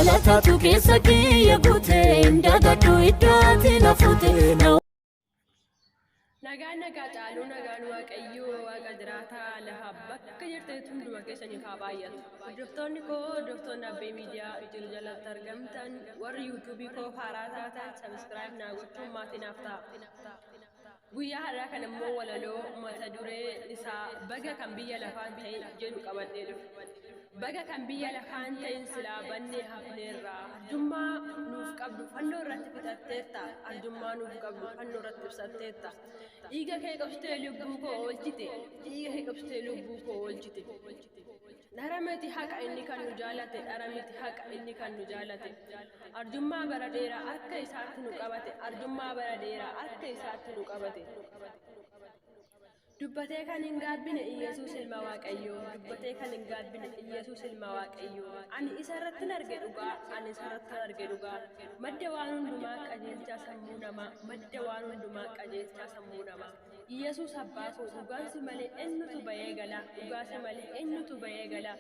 Galatatu keessa kiyya guute, hin dagadhu iddoo ati na fuute. Nagaan nagaa caaluu, nagaan Waaqayyoo Waaqa jiraataa lafa bakka jirtanitti hunduma keessaniif haa baay'atu. Hordoftoonni koo, hordoftoonni Abbee Miidiyaa jiru jalatti argamtan, warri yuutuubii koo haaraa taatan subscribe naa gochuun maatii naaf ta'a. Guyyaa har'aa kana immoo walaloo mata duree isaa "Baga kan biyya lafaan ta'in" jedhu qabadhee dhufe. Baga kan biyya lafaan ta'in, silaa bannee hafneerra. Arjummaa nuuf qabdu fannoo irratti fixatteerta. Arjummaa nuuf qabdu fannoo irratti ibsatteerta. Dhiiga kee qabsitee lubbuu koo oolchite. Dhiiga kee qabsitee lubbuu koo oolchite. Dhara miti haqa inni kan nu jaalate. Dhara miti haqa inni kan nu jaalate. Arjummaa bara dheeraa harka isaatti nu qabate. Arjummaa bara dheeraa harka isaatti nu qabate. Dubbatee kan hin gaabbine Iyyasuus ilma Waaqayyoo. Dubbatee kan hin gaabbine Iyyasuus ilma Waaqayyoo. Ani isa irratti arge dhugaa. Ani isa irratti arge dhugaa. Madda waan hundumaa, qajeelchaa sammuu namaa. Madda waan hundumaa, qajeelchaa sammuu namaa. Iyyasuus abbaa koo, dhugaan si malee eenyutu bahee gala? Dhugaa si malee eenyutu bahee gala?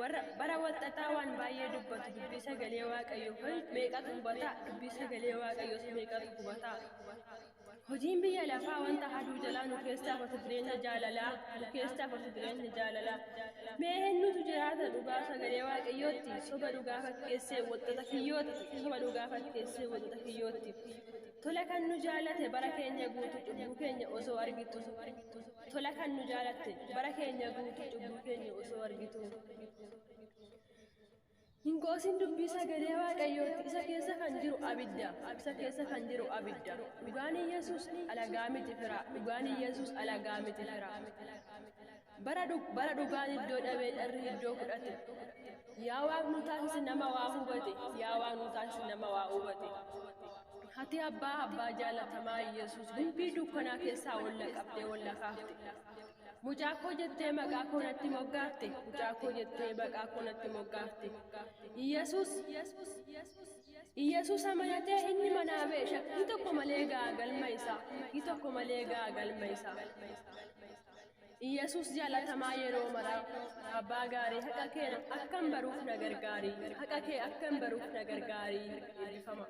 Warra bara walxaxaa waan baay'ee dubbatu, dubbii sagalee Waaqayyoo meeqatu hubata? Dubbii sagalee Waaqayyoo meeqatu hubata? Hojiin biyya lafaa wanta haduu jalaa nu keessaa fatu jireenya jaalalaa. Nu keessaa fatu jireenya jaalalaa. Mee eenyutu jiraata dhugaa sagalee Waaqayyootti? Soba dhugaa fakkeessee walxaxa kiyyootti. Soba dhugaa fakkeessee walxaxa kiyyootti. Tola kan nu jaalate bara keenya guutuu cubbuu keenya osoo argitu. Tola kan nu jaalatte bara keenya guutuu cubbuu keenya osoo argitu. Hin qoosin dubbii sagalee Waaqayyooti. Isa keessa kan jiru abidda. Isa keessa kan jiru abidda. Dhugaan Iyyasuus alagaa miti fira. Dhugaan Iyyasuus alagaa miti fira. Bara dhugaan iddoo dhabee dharri iddoo fudhate. Yaa Waaq, nu taasisi nama waa hubate. Yaa Waaq, nu taasisi nama waa hubate. Ati abbaa, abbaa jaalatamaa Iyyasuus, gumbii dukkanaa keessaa ol na qabdee ol na kaafte. Mucaa koo jettee maqaa koo natti moggaafte. Mucaa koo jettee maqaa koo natti moggaafte. Iyyasuus amanatee inni manaa ba'e, shakkii tokko malee ga'a galma isaa. Shakkii tokko malee ga'a galma isaa. Iyyasuus jaalatamaa yeroo maraa, abbaa gaarii, haqa kee akkan baruuf na gargaari. Haqa kee akkan baruuf na gargaari. Eebbifama.